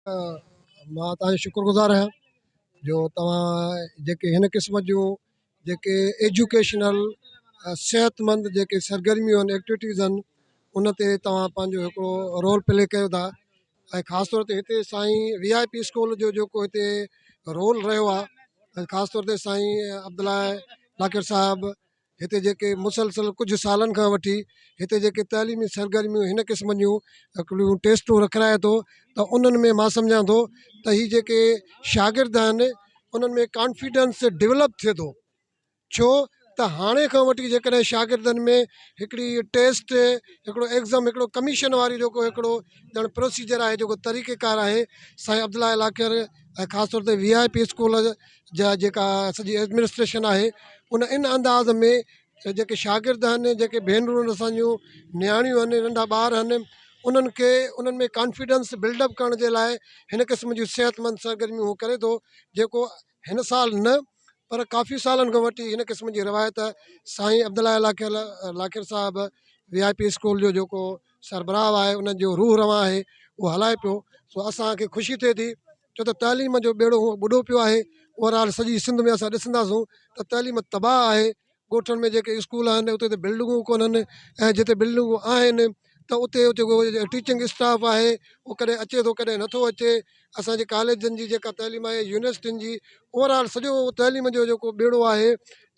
مان توهان جو شڪر گذار آهيان جو توهان جيڪي هن قسم جون جيڪي ايجوڪيشنل صحتمند جيڪي سرگرميون آهن ايڪٽيوٽيز آهن ان تي توهان پنهنجو هڪڙو رول پلي ڪيو ٿا ۽ خاص طور تي هتي سائين وي آء پي اسڪول جو جيڪو هتي رول رهيو آهي ۽ خاص طور تي سائين عبدالله لاکير صاحب هتي جيڪي مسلسل ڪجهه سالن کان وٺي هتي جيڪي تعليمي سرگرميون هن قسم جون هڪڙيون ٽيسٽون رکرائي ٿو ته انهن ۾ مان سمجهان ٿو ته هي جيڪي شاگرد آهن انهن ۾ ڪانفيڊنس ڊولپ ٿئي ٿو ڇو ته هاڻي کان وٺي جيڪڏهن شاگردن ۾ هڪڙي ٽيسٽ هڪڙو ايگزام هڪڙو ڪميشن واري جيڪو هڪڙو ڄڻ پروسيجر آهي جيڪو طريقي ڪار آهي سائين عبدالله لاکير ۽ خاص طور تي وي آء پي اسڪول جا جيڪا سڄي ايڊمنسٽريشن آهي ان ان انداز ۾ جيڪي شاگرد آهن جيڪي ڀينرون اسان جون نياڻيون آهن ننڍا ٻار آهن انهن کي انهن ۾ ڪانفيڊنس بلڊ اپ ڪرڻ جي لاء هن قسم جون صحتمند سرگرميون هو ڪري ٿو جيڪو هن سال نه پر ڪافي سالن کان وٺي هن قسم جي روايت سائين عبدالله لاکير لاکير صاحب وي آء پي اسڪول جو جيڪو سربراهه آهي ان جو روح روان آهي اهو هلائي پيو سو اسانکي خوشي ٿئي ٿي ڇو ته تعليم جو ٻيڙو هونء ٻڏو پيو آهي اوور آل سڄي سنڌ ۾ اسان ڏسنداسون ته تعليم تباهه آهي ڳوٺن ۾ جيڪي اسڪول آهن اتي ته بلڊنگون ڪونهن ۽ جتي بلڊنگون آهن ته اتي جيڪو ٽيچنگ اسٽاف آهي اهو ڪڏهن اچي ٿو ڪڏهن نٿو اچي اسانجي ڪاليجن جي جيڪا تعليم آهي يونيورسٽين جي اوور آل سڄو تعليم جو جيڪو ٻيڙو آهي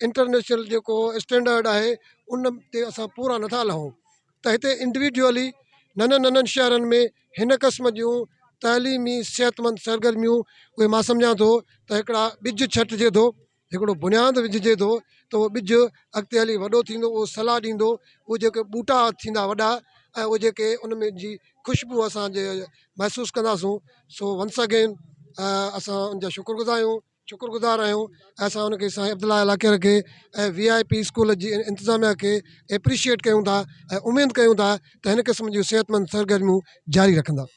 انٽرنيشنل جيڪو اسٽينڊرڊ آهي ان تي اسان پورا نٿا لهون ته هتي انڊويجوئلي ننڍن ننڍن شهرن ۾ هن قسم جون تعليمي صحتمند سرگرميون اهي مان سمجهان ٿو ته هڪڙا ٻج ڇٽجي ٿو هڪڙو بنياد وجهجي ٿو ته اهو ٻج اڳتي هلي وڏو ٿيندو اهو صلاح ڏيندو اهي جيڪي ٻوٽا ٿيندا وڏا ۽ اهي جيڪي ان ۾ جي خوشبو اسان جي محسوس ڪنداسون سو ونس اگين اسان ان جا شڪر گذار آهيون شڪر گذار آهيون ۽ اسان ان کي سائين عبدالله لاکير کي ۽ وي آء پي اسڪول جي انتظاميا کي ايپريشيئيٽ ڪيون ٿا ۽ اميد ڪيون ٿا ته هن قسم جون صحتمند سرگرميون جاري رکندا.